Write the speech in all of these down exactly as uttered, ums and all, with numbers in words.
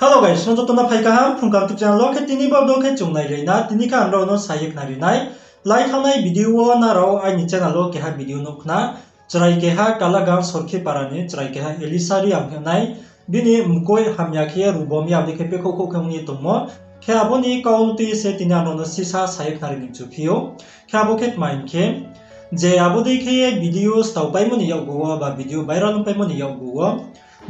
Hello guys, nrao joto no phai kaham Phrung Kaham YouTube channel wo. Khe tini bo video khe chung nailai na, tini khe ang nrao no sa ye khnari nai. Lai thanngnai video wo nrao aini channel wo keha video nuh khna, chrai keha Kalagang Sorkhipara ni chrai keha Elisha Reang hing nai, bini mkoih hamya khe ye rubom ya, abo dei khe pekhouh khouh khe ong ye tongmo. Khe abo ni kau tui se tini ang nrao no sisa sa ye khnari ni mchu phi ou. Khe abo khe tma hing khe, je abo dei khe ye video stau paimo ni yakgu wo ba video viral ong paimo ni yakgu wo,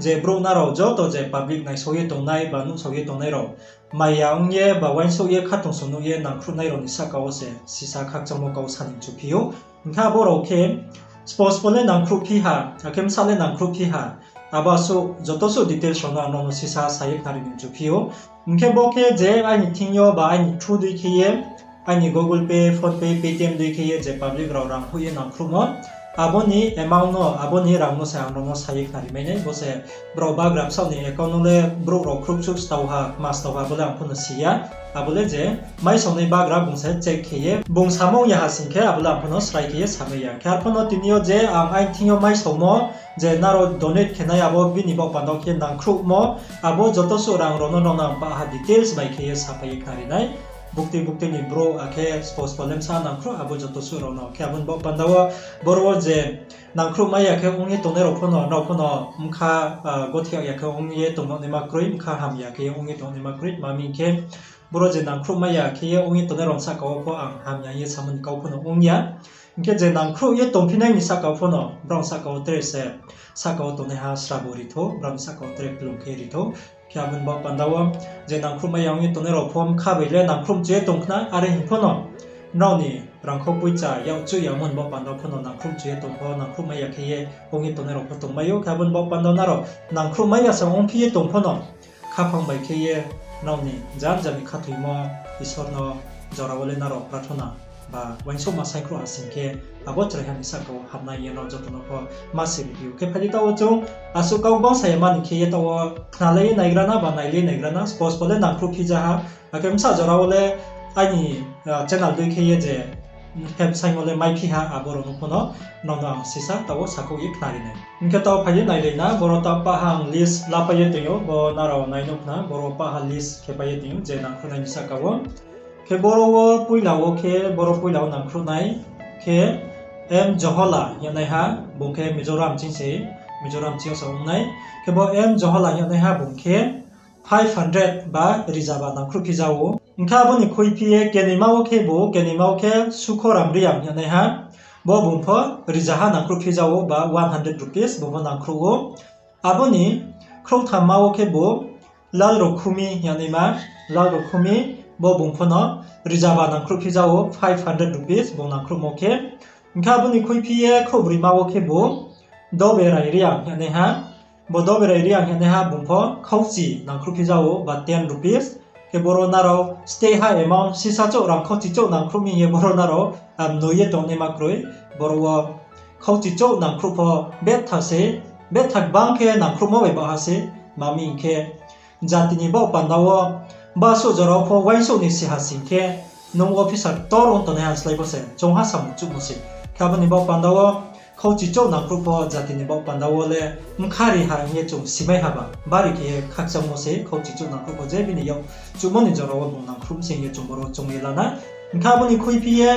je brouh nrao joto je public naisao ye tongnai ba nuhsao ye tongnai rao, maya ong ye ba uaingsouh ye khatungsung nuh ye nangkhruhnai rao ni sahka wo se sisa khakchangmo kau sa ni mchu phi ou. Hing khe abo rao khe spo spo le nangkhruhphi ha, akhe bsa le nangkhruhphi ha, abo asuh joto suh details rao no ang nrao no sisa sa ye khnari ni mchu phi ou. Hing khe bo khe je aini thing yo ba aini through dei khe ye, aini Google Pay, PhonePe, Paytm dei khe ye je public rao rang hoih ye nangkhruhmo, abo ni amount no, abo ni rang no se ang nrao no sa ye khnari mai nai. Bo se brao bagra bsaoh ni account no le brouh rao khruhsuh stau ha, kma stau ha, abo le ang pho no si ya. Abo le je maisaonai bagra bung se check khe ye, bung samo ya ha sing khe, abo le ang pho no srai khe ye samai ya. Khe arphuh no tini yo je ang aini thing yo maisaomo, je nrao donate khe nai, abo bini baoh panda wo khe nangkhruhmo, abo joto suh rang rao no nrao no ang pah ha details bai khe ye sapai ye khnari nai. Buktui buktui ni brouh, akhe spo spo le bsa nangkhruh, abo joto suh rao no. Khe abo ni baoh panda wo, boro wo je nangkhruh mai ya khe ong ye tongnai rao pho no, nrao pho no bkha, ah, gothi ya khe ong ye tongnaima kroi, bkha hamya khe ong ye tongnaima kroi, tma hing khe, boro je nangkhruh mai ya khe ye ong ye tongnai rao ni sahka wo pho ang hamya ye samo ni kau pho no ong ya. Hing khe je nangkhruh ye tongphinai ni sahka pho no, brao ni sahka wo tre se, sahka wo tongnaiha srabo ri thou, brao ni sahka wo tre plung khe ri thou. Khe abo ni baoh panda wo, je nangkhruh mai ya ong ye tongnai rao pho bkha bai le nangkhruh mchu ye tong khna, are hing pho no, nrao ni rangkhau poicha yak chuh ya ongmo ni baoh panda pho no nangkhruh mchu ye tong pho, nangkhruh mai ya khe ye ong ye tongnai rao pho tongmai ou. Khe abo ni baoh panda nrao nangkhruh mai ya sa ongphi ye tong pho no, khaphang bai khe ye nrao ni jan jan ni khathoimo Isor no jora wo le nrao prathona ba uaingsouhma saingkhruh ha sing khe, abo chraiha ni sahka wo hamnai ye nrao joto no pho ma siri phi ou. Khe phai di taoh wo chung asuh kau bangsa ya mani khe ye taoh wo khnalai ye naigra na ba nailai ye naigra na, spo spo le nangkhruh phi ja ha, akhe bsa jora wo le aini, ah, channel dei khe ye je, mm, hep saingmo le maiphi ha, abo rao no pho no nrao no ang sisa taoh wo sakhouh ye khnari nai. Hing khe taoh phai ye nailai na, boro taoh paha ang list lapai ye tong ou, bo nrao nai nuh khna, boro paha list khe pai ye tong ou, je nangkhruhnai ni sahka wo. Khe boro wo poila wo khe, boro poila wo nangkhruhnai khe M Johola hing yagnaiha, bung khe Mizoram ching se, Mizoram ching yo sa ong nai. Khe bo M Johola hing yagnaiha bung khe five hundred ba rizaba nangkhruh phi ja ou. Hing khe abo ni khuiphi ye kenoima wo khe bo, kenoima wo khe Sukhoram Reang hing yagnaiha, bo bung pho rizaha nangkhruh phi ja ou ba one hundred rupees bung pho nangkhruh ou. Abo ni khrouhthamma wo khe bo Lalrokhumi hing yagnaima, Lalrokhumi, bo bung pho no rizaba nangkhruh phi ja ou, five hundred rupees bung nangkhruhmo khe. Hing khe abo ni khuiphi ye khrouhbroima wo khe bo Doberai Reang hing yagnaiha, bo Doberai Reang hing yagnaiha bung pho khauchi nangkhruh phi ja ou ba ten rupees. Khe boro nrao steh ha amount sisa chouh rang khauchi chouh nangkhruh mi hing ye boro nrao, ah, mnoi ye tongnaima kroi. Boro wo khauchi chouh nangkhruh pho betha se, betha gbang khe nangkhruhmo bai baha se, tma hing khe jati ni baoh panda wo, basuh jora wo pho uaingsouh ni si ha sing khe, nung officer ktor ong tongnaiha slái pho se, choungha samung chuhmo se. Khe abo ni baoh panda wo, khauchi chouh nangkhruh pho jati ni baoh panda wo le, bkha ri ha hing ye chung simai ha ba, bari khe ye khakchangmo se, khauchi chouh nangkhruh pho je bini yak chuhmo ni jora wo bung nangkhruh mi se hing ye chung boro choung ye la na. Hing khe abo ni khuiphi ye,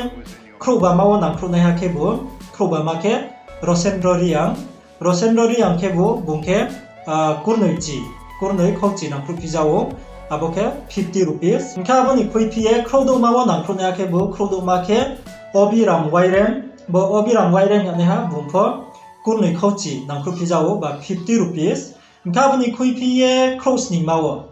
khrouhbama wo nangkhruhnaiha khe bo, khrouhbama khe Rosendro Reang, Rosendro Reang khe bo, bung khe, ah, kurnoi chi, kurnoi khauchi nangkhruh phi ja ou, abo khe fifty rupees. Hing khe abo ni khuiphi ye khrouhdouhma wo nangkhruhnaiha khe bo, khrouhdouhma khe Obiram Wairem, bo Obiram Wairem hing yagnaiha bung pho kurnoi khauchi nangkhruh phi ja ou ba fifty rupees. Hing khe abo ni khuiphi ye khrouhsningma wo,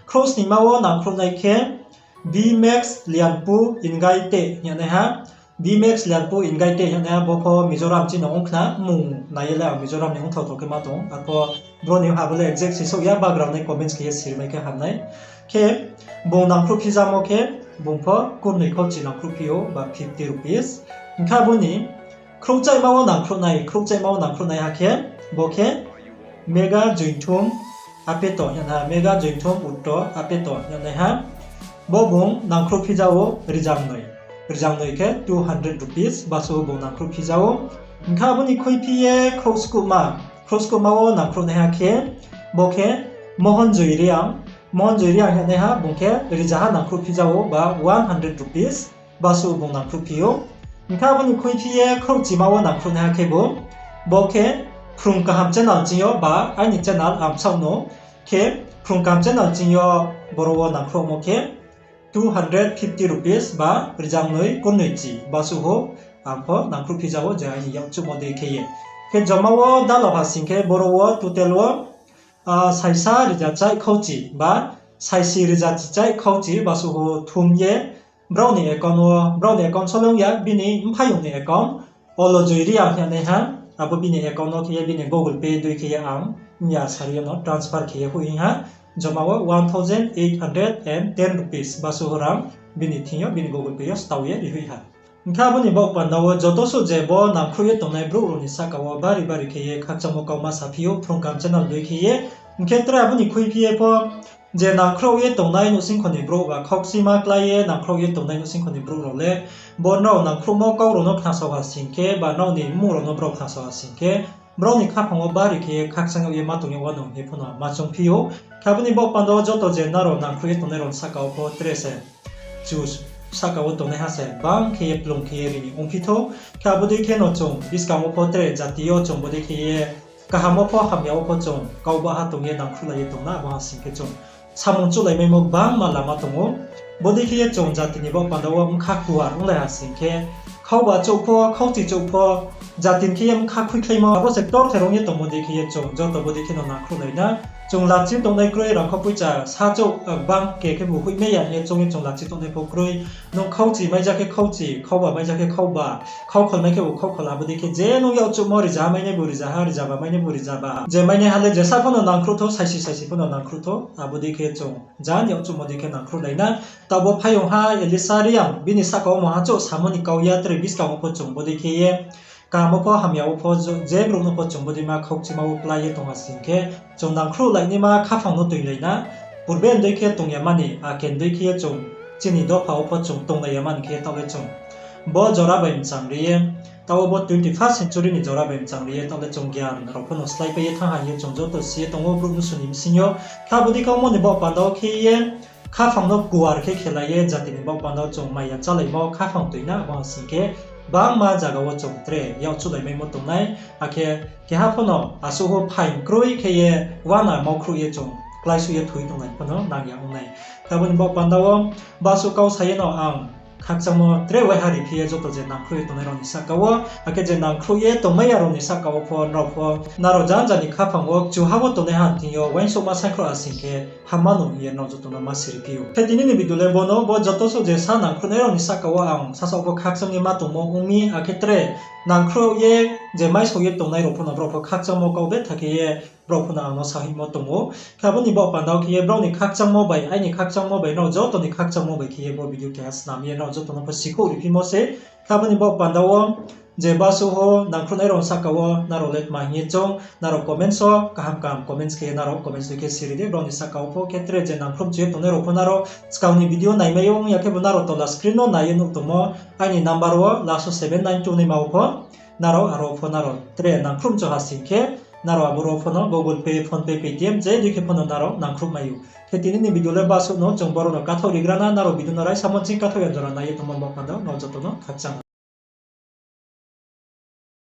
khrouhsningma wo nangkhruhnai khe Bimex Lianpu Ingaite hing yagnaiha, Bimex Lianpu Ingaite hing yagnaiha bo pho Mizoram ching no ong khna, mmung nai ye le ang Mizoram ni ongthao thao khe ma tong, arpho bro ni ha bo le exact sisouh ya, background ni comments khe ye siri mai khe ham nai. Khe bung nangkhruh phi jamo khe, bung pho kurnoi khauchi nangkhruh phi ou ba fifty rupees. Hing khe abo ni khrouhchaihma wo nangkhruhnai, khrouhchaihma wo nangkhruhnaiha khe, bo khe Mega Jointhum Apeto hing yagna, Mega Jointhum Utto Apeto hing yagnaiha. Bo bung nangkhruh phi ja ou rizangnoi, rizangnoi khe two hundred rupees basuh bung nangkhruh phi ja ou. Hing khe abo ni khuiphi ye khrouhskuhma, khrouhskuhma wo nangkhruhnaiha khe, bo khe Mohonjoi Reang, Monjoi Reang hingnaiha bung khe rizaha nangkhruh phi ja ou ba one hundred rupees basuh bung nangkhruh phi ou. Hing khe abo ni khuiphi ye khrouhchima wo nangkhruhnaiha khebu, bo khe Phrung Kaham channel ching yo ba aini channel ang bsaoh no khe Phrung Kaham channel ching yo boro wo nangkhruhmo khe two hundred fifty rupees ba rzangnoi kurnoi chi basuh ho ang pho nangkhruh phi ja ou je aini yakchuhmo dei khe ye. Khe joma wo dalo ha sing khe boro wo total wo saisa riza chaih khauchi ba saisi riza chi chaih khauchi basuh ho thum ye brao ni account wo, brao ni account sole ong ya, bini mphaiyong ni account, Olojoi Reang hingnaiha, abo bini account no khe ye bini Google Pay dei khe ye ang mya sari yo no transfer khe ye hoih ha, joma wo one thousand eight hundred and ten rupees basuh ho rang bini thing yo, bini Google Pay yo stao ye ri hoih ha. Hing khe abo ni baoh panda wo joto suh je bo nangkhruh ye tongnai brouh rao ni sahka wo bari bari khe ye khakchangmo kauma saphi ou Phrung Kaham channel dei khe ye. Hing khe tre abo ni khuiphi ye pho je nangkhruh ye tongnai nouhsingkho ni brouh ba khaukchima klái ye nangkhruh ye tongnai nouhsingkho ni brouh rao le, bo nrao nangkhruhmo kau rao no khnasao ha sing khe ba nrao ni mmung rao no brao khnasao ha sing khe, brao ni khaphang wo bari khe ye khakchang yag ye ma tong yag wanou hing ye pho no ma choungphi ou. Khe abo ni baoh panda wo joto je nrao nangkhruh ye tongnai rao ni sahka wo pho tre se chu sahka wo tongnaiha se bang khe ye plung khe ye ri ni ongphi thou. Khe abo dei khe no chung buskang wo pho tre jati yo chung bodei khe ye kaham wo pho hamya wo pho chung kau baha tong ye nangkhruhlai ye tong na, abo ha sing khe chung samung chuhlaimaimo gbangma lama tong ou. Bodei khe ye chung jati ni baoh panda wo bkha kuar onglai ha sing khe, khauba chouh pho, khauchi chouh pho, jati ni khe ye bkha khuikhlaimo, abo se ktor therong ye tongmo dei khe ye chung joto bodei khe no nangkhruhlai na. Chung lachi tongnai kroi, rangkho poicha sa chouh, gbang ke khebu hoihmai ya hing ye choung ye chung lachi tongnai pho kroi. Nung khauchi maija khe khauchi, khauba maija khe khauba, khaukhol mai khebu khaukhol, abo dei khe je nung yakchuhmo rizaha mainai bu rizaha, rizaba mainai bu rizaba. Je mainaiha le jesa pho no nangkhruh thou, saisi saisi pho no nangkhruh thou, abo dei khe chung jan yakchuhmo dei khe nangkhruhlai na. Taoh bo phaiyong ha Elisa Reang, bini sahka wo mungha chouh samo ni kau ya, tre buskang wo pho chung bodei khe ye kaham wo pho hamya wo pho je brouh no pho chung bodei ma khaukchima wo klái ye tong ha sing khe, chung nangkhruhlainaima khaphang no toinglai na. Purbe ndei khe tong ya mani, ake ndei khe ye chung chini dopha wo pho chung tonglai ya mani khe taoh le chung bo jora bai mchang ri ye, taoh bo twenty-first century ni jora bai mchang ri ye, taoh le chung gyan rao pho no sláipai ye thanng ha hing ye chung joto si ye tong ou brouh mnusu ni bsing yo. Khe abo dei khe ongmo ni baoh panda wo khe ye khaphang no kuar khe khelai ye jati ni baoh panda wo chung maya chálaimo khaphang toi na, abo ha sing khe bangma zaga wo chung tre yakchuhlaimaimo tongnai, akhe keha pho no asuh wo phaing kroi khe ye uana maukhruh ye chung kláisuh ye thoi tonglai pho no nang ya ong nai. Khe abo ni baoh panda wo basuh kau sa ye no ang khakchangmo tre waiha ri phi ye joto je nangkhruh ye tongnai rao ni sahka wo, akhe je nangkhruh ye tongmai ya rao ni sahka wo pho nrao pho nrao janja ni khaphang wo kchuha wo tongnai ha thing yo uaingsouhma saingkhruh ha sing khe hamma no hing ye nrao joto no ma siri phi ou. Khe tini ni video le bo no, bo joto suh je sa nangkhruhnai rao ni sahka wo ang sasaoh pho khakchang ye ma tongmo ong mi, akhe tre nangkhruh ye je maisao ye tongnai rao pho no brao pho khakchangmo kau betha khe ye brao pho no ang no sahoihmo tong ou. Khe abo ni baoh panda wo khe ye brao ni khakchangmo bai, aini khakchangmo bai, nrao joto ni khakchangmo bai khe ye bo video keha snam ye nrao joto no pho sikhouh ri phimo se. Khe abo ni baoh panda wo je basuh ho nangkhruhnai rao ni sahka wo nrao le tma hing ye choung, nrao comments wo kaham kaham comments khe ye nrao comments dei khe siri di, brao ni sahka wo pho khe tre je nangkhruh mchu ye tongnai rao pho nrao skang ni video naimai yo ong ya khebu nrao tola screen no nai ye nuh tongmo aini number wo last wo seven nine two naima wo pho nrao aro pho nrao tre nangkhruh mchu ha sing khe nrao aboro pho no Google Pay, PhonePe, Paytm je dei khe pho no nrao nangkhruh mai ou. Khe tini ni video le basuh no chung boro no kathaoh rigra na, nrao video no raisa monching kathaoh ya jora nai ye tongmo baoh panda wo nrao joto no khakchang.